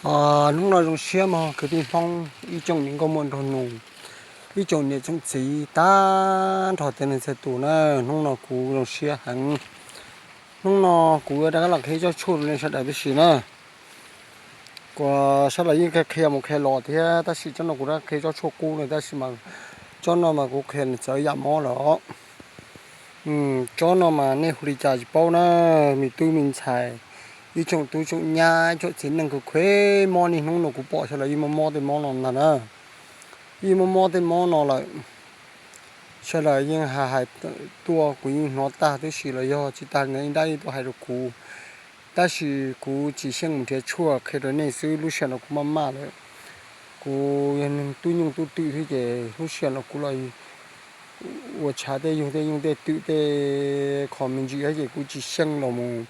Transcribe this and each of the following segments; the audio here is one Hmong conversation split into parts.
Hnub no zoo siab mog kwv tij Hmoob, ib tsoom me nkauj muam nraug nus, ib tsoom niam tsoom txiv tag nrho txhua leej txhua tus na. Hnub no kuv zoo siab heev. Hnub no kuv yuav rov qab los qhia tsob tshuaj rau nej sawv daws tib si na. Kuv sawv daws yeej qhia mus qhia los thiab, tab sis tsob no kuv rov qhia tsob tshuaj qub na, tab sis mas tsob no mas kuv qhia nws txawv yam mob lawm os. Tsob no mas nej hu li cas tsis paub na, me tub me ntxhais, ib tsoom tub tsoom nyab, ib tsoom txiv neej kawg kawg mob niaj hnub no kuv pom sawv daws yeej mob mob tej mob no ntag na. Yeej mob mob tej mob no lawm, sawv daws yeej hais hais tuaj kuv yeej hnov tag tib si los yog tsis tag li ntawd ib nrab yeej tuaj hais rau kuv. Tab sis kuv tsis xyeej mus nrhiav tshuaj qhia rau nej xwb, lub sij hawm no kuv maj maj lawm. Kuv yog neeg tub nyuj tub twm thiab ces lub sij hawm no kuv los ua tshav tej yug tej nyuj tej twm tej qho me ntsis thiab ces kuv tsis xyeej los mus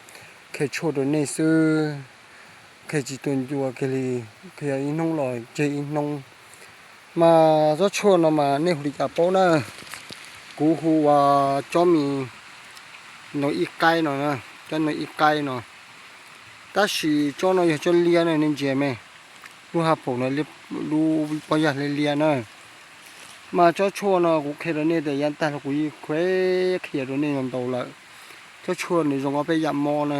qhia tshuaj rau nej xwb. Qhia tsis tuaj ncua kiag li, qhia ib hnub los tseg ib hnub. Mas tsob tshuaj no mas nej hu li cas paub na, kuv hu ua tsob me no ib qaib no, tsob no ib qaib no. Tab sis tsob no yog tsob liab na, nej ntsia me, lub haj paum no, lub pob yaj liab liab na. Mas tsob tshuaj no kuv qhia rau nej tias yav tag los kuv yeej qhia rau nej ntau lawm. Tsob tshuaj nws zoo ob peb yam mob na.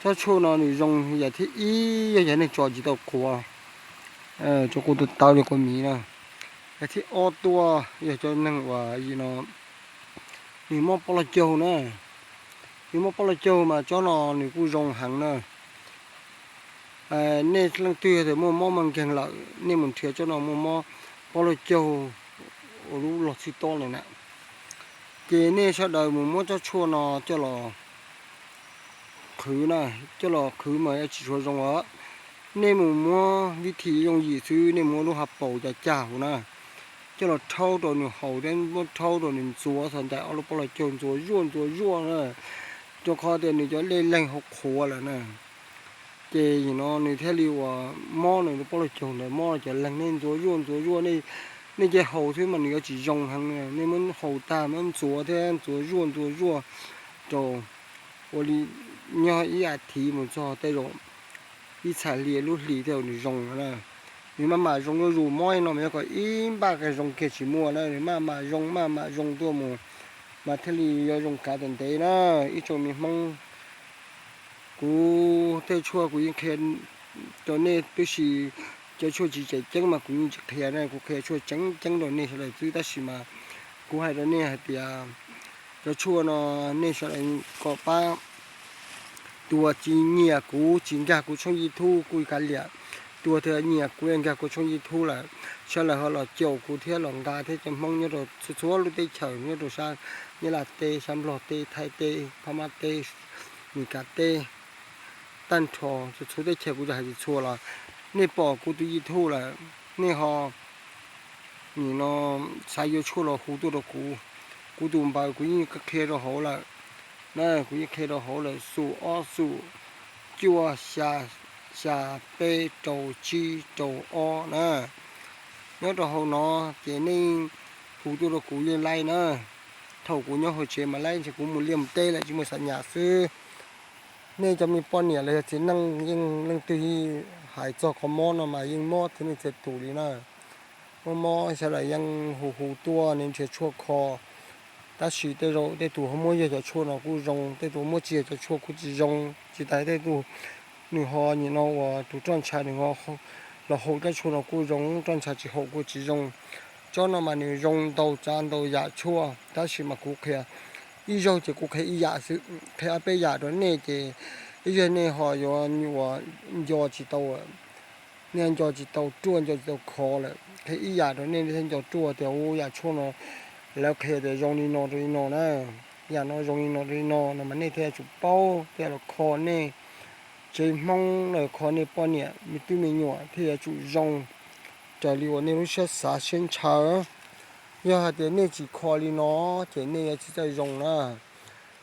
Tsob tshuaj no nws zoo yam thib ib yog cov neeg tso tsis tau quav, tso quav tau tawv li quav miv na. Yam thib ob tuaj yog cov neeg uas yim no nws mob pob loj caug na. Nws mob pob loj caug mas tsob no nws kuj zoo heev na. Nej leej twg yog tias muaj mob muaj nkeeg lawm, nej mus nrhiav tsob no muaj mob pob loj caug uas lub log txhib tob li na, ces nej sawv daws mus muab tsob tshuaj no coj los qhwv na, coj los qhwv mas yuav tsis tshua zoo os. Nej mus muab vib thim yooj yim xwb, nej muab lub haj paum cov cag hauv na, coj los rhaub rau nws haus thiab muab rhaub rau nws ntxuav txog ntais ob lub pob loj caug, ntxuav zuaj ntxuav zuaj na, rau qhov tias nws cov dej leeg hauv qhuav lawm na. Ces yim no nws thiaj li uas mob nws lub pob loj caug ntawd, mob cov leeg, nej ntxuav zuaj ntxuav zuaj, nej cia haus xwb mas nws yuav tsis zoo heev. Nej muab haus tag muab ntxuav thiab ntxuav zuaj ntxuav zuaj rau ua li nyob ib as thiv mus txog tej zaum ib txhais hli lub hli thiaj nws zoo na. Nws maj mam zoo zuj zus, mob no mas yog kom ib npaj kiag zoo kiag tsis muaj na, nws maj mam zoo maj mam zoo tuaj mus mas thiaj li yuav zoo kav tau ntev na. Ib tsoom me Hmoob, kuv tej tshuaj kuv yeej qhia rau nej tib si, cov tshuaj tsis tseem ceeb mas kuv yeej tsis qhia na, kuv qhia tshuaj tseem ceeb rau nej sawv daws xwb. Tab sis mas kuv hais rau nej hais tias cov tshuaj no nej sawv daws kom pab, tus uas tsis nyiam kuv tsis nkag kuv tshooj YouTube kuj kav liam, tus uas nyiam kuv nkag kuv tshooj YouTube lawm, sawv daws ho los caum kuv thiab los nqa thiab cov Hmoob nyob rau txhua txhua lub teb chaws, nyob rau sab Nyab Laj teb, sab Nplog teb, Thaib teb, Phab Mab teb, Mes Kas teb, tag nrho txhua teb chaws kuv tsis hais tsis txhua los nej pom kuv tus YouTube lawm, nej ho nim no xav yuav tshuaj los hu tuaj rau kuv. Kuv tus npawb kuv yeej qhia rau hauv lawm na, kuv yeej qhia rau hauv lawm, xum ob xum cuaj xya xya peb rau tsib rau ob na. Nyob rau hauv no ces nej hu tuaj rau kuv yeej laib na. Thaum kuv nyob hauv tsev mas laib, ntshe kuv mus liaj mus teb lawm tsis muaj xav nyam xwb. Nej cov me poj niam los yog txiv neej yeej leej twg hais txog qhov mob no mas yeej mob txhua leej txhua tus li na. Mob mob sawv daws yeej hu hu tuaj nrhiav tshuaj kho. Tab sis tej zaum tej tus ho muab yog cov tshuaj no kuj zoo, tej tus muab tsis yog cov tshuaj kuj tsis zoo, tsis tas tej tus nws ho nim no uas tus roj ntsha nws ho los haus cov tshuaj no kuj zoo, roj ntsha tsis haus kuj tsis zoo. Tsob no mas nws zoo ntau tsav ntau yam tshuaj, tab sis mas kuv qhia ib zaug ces kuv qhia ib yam xwb, qhia ob peb yam rau nej ces ib zaug nej ho yuav nyuam nco tsis tau, nej nco tsis tau ruaj nco tsis tau khov lawm. Qhia ib yam rau nej, nej thiaj nco ruaj tias u yam tshuaj no lawv qhia tias zoo li no rau li no na, yam no zoo li no rau li no no mas nej thiaj yuav tsum paub thiaj los kho nej tsev Hmoob los kho nej poj niam me tub me nyuam thiaj yuav tsum zoo raws li uas nej lub siab xav siab ntshaw. Yog hais tias nej tsis kho li no ces nej yuav tsis txawj zoo na.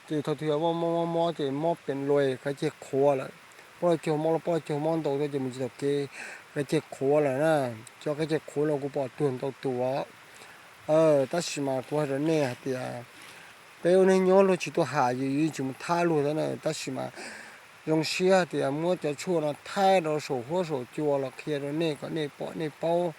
Ces thaum twg mob mob mob mob ces mob pes lues, qab ceg qhuav lawm. Pob loj caug mob, pob loj caug mob ntau tuaj ces mus tsis taus kev, qab ceg qhuav lawm na. Cov qab ceg qhuav no kuv pom tuag ntau tus os. Tab sis mas kuv hais rau nej hais tias peb ua neeg nyob luag tsis tuaj ham yus, yus yeej tsis mus thab luag thiab na. Tab sis mas zoo siab tias muab cov tshuaj no thaij rau saum huab saum cua los qhia rau nej kom nej pom nej paub.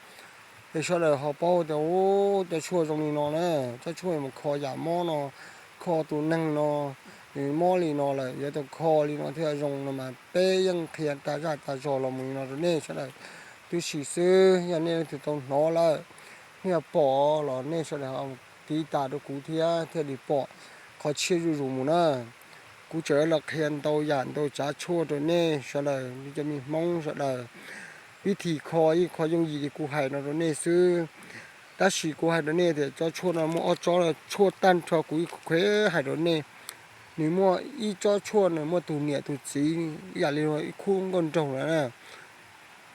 Es sawv daws ho paub tias, u, cov tshuaj zoo li no na, cov tshuaj mus kho yam mob no, kho tus neeg no, nws mob li no lawm yuav tau kho li no thiaj zoo no mas peb yeej qhia tas zaj tas zog los mus li no rau nej sawv daws tib si xwb. Yog nej leej twg tau hnov lawm, nej pom los nej sawv daws tiv tas rau kuv thiab thiaj li pom qhov tshiab zuj zus mus na. Kuv tseem los qhia ntau yam ntau tsav tshuaj rau nej sawv daws li cov me Hmoob sawv daws. Vib thim kho yeej kho yooj yim li kuv hais no rau nej xwb. Tab sis kuv hais rau nej tias cov tshuaj no muaj ob tsob, tshuaj tag nrho kuv ib khuev hais rau nej. Nws muaj ib tsob tshuaj nws muaj tus niam tus txiv, ib yam li ib khub nkauj nraug na.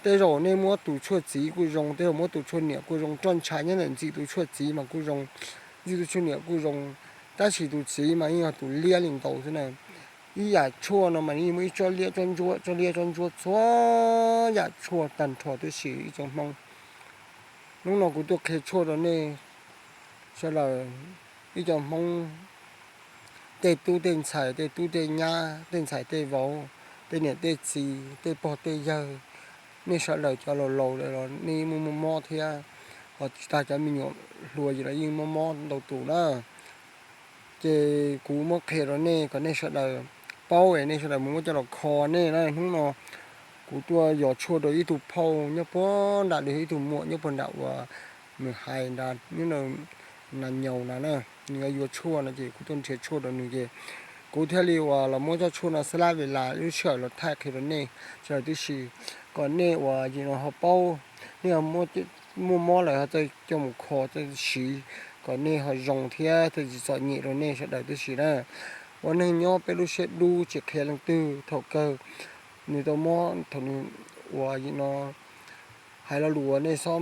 Tej zaum nej muab tus tshuaj txiv kuj zoo, tej zaum muab tus tshuaj niam kuj zoo, roj ntsha nyob ntawm ntxim tus tshuaj txiv mas kuj zoo, ntxim tus tshuaj niam kuj zoo, tab sis tus txiv mas yeej yog tus liab li ntaus xwb na. Ib yam tshuaj no mas yeej muaj ib tsob liab tsob ntsuab, tsob liab tsob ntsuab txhua yam tshuaj tag nrho tib si ib tsoom Hmoob. Hnub no kuv tuaj qhia tshuaj rau nej sawv daws, ib co Hmoob, tej tub tej ntxhais, tej tub tej nyab, tej ntxhais tej vauv, tej niam tej txiv, tej pog tej yawg, nej sawv daws cov laus laus los nej yeej muaj muaj mob thiab, ho tsis tas cov me nyuam hluas los yeej muaj mob ntau tus na. Ces kuv muab qhia rau nej kom nej sawv daws paub es nej sawv daws mus muab coj los kho nej na. Hnub no kuv tuaj yos tshuaj rau ib tug phauj nyob puag nram, ib tug muam nyob puag nram uas nws hais nrad, nws nas nyaus na, nws yuav yuav tshuaj no ces kuv tuaj nrhiav tshuaj rau nws ces kuv thiaj li uas los muab cov tshuaj no xab lab ve las lub sij hawm los thaij qhia rau nej sawv daws tib si, kom nej uas yim no ho paub, nej muaj mob lawm ho txawj coj mus kho txawj siv, kom nej ho zoo thiab thiaj tsis txom nyem rau nej sawv daws tib si na. Ua neeg nyob peb lub siab dub tsis qhia leej twg, thaum kawg nws tau mob, thaum nws uas yim no hais lo lus uas nej xob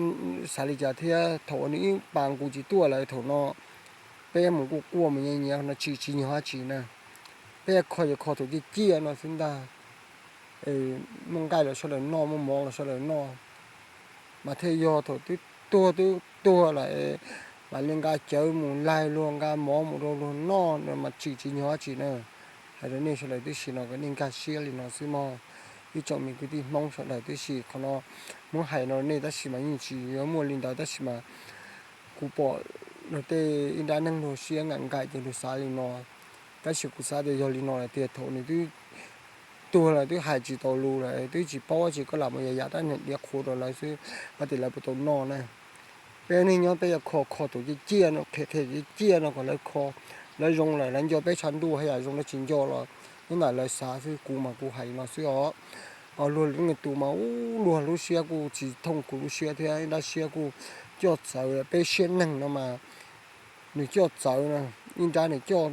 xav li cas thiab, thaum uas nws ib pas nqus tsis tuaj lawm thaum no peb mus kuj quaj mus nyiav nyiav no tsis tsis nyog dab tsi na. Peb kho yuav kho thaum ciaj ciaj no xwb ntag. Muaj nqaij los sawv daws noj, muaj mov los sawv daws noj, mas thiaj yog thaum twb tuag twb tuag lawm mam li nqa cawv mus laig luag, nqa mov mus rau luag noj no mas tsis tsis nyog dab tsi na. Hais rau nej sawv daws tib si no kom nej nkag siab li no xwb mog. Ib tsoom me kwv tij Hmoob sawv daws tib si, qhov no muab hais no nej tab sis mas yeej tsis yuav muaj li ntawd tab sis mas kuv pom luag tej ib nrab neeg luag siab nqaim nqaim ces luag xav li no. Tab sis kuv xav tias yog li no lawm tiag, thaum nws twb tuag lawm twb hais tsis tau lus lawm twb tsis paub dab tsi, koj lam mus yam yam rab niag diav qhuav rau lawv xwb, hais tias lawv puas tau noj na. Peb neeg nyob peb yuav kho kho thaum ciaj ciaj no, qhia qhia ciaj ciaj no kom lawv kho, lawv zoo lawm lawv nco peb tshav ntuj, haj yam zoo lawv tsis nco los nyob ntawm lawv xav xwb. Kuv mas kuv hais li no xwb os. Luag lwm tus mas ub luag lub siab kuj tsis thooj kuv lub siab thiab, ib nrab siab kuj coj txawv, peb siab neeg no mas nws coj txawv na, ib nrab nws coj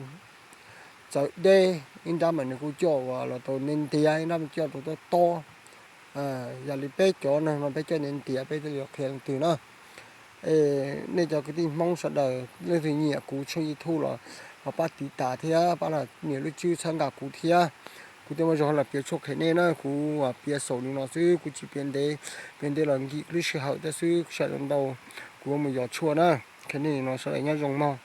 txawv deb, ib nrab mas nws kuj coj uas los tau ntiav ntiav, ib nrab mas coj rau tob tob. Yam li peb cov neeg no peb coj ntiav ntiav peb thiaj li qhia leej twg na. Nej cov kwv tij Hmoob sawv daws leej twg nyiam kuv tshooj YouTube los ho pab tiv tas thiab pab los nias lub tswb txhawb nqa kuv thiab. Kuv twb muaj zog los piav tshuaj qhia nej na, kuv piav xaus li no xwb, kuv tsis piav ntev, piav ntev los nkim lub sij hawm thiab xwb. Sawv daws ntau, kuv mus yos tshuaj na, qhia nej li no sawv daws nyob zoo mog.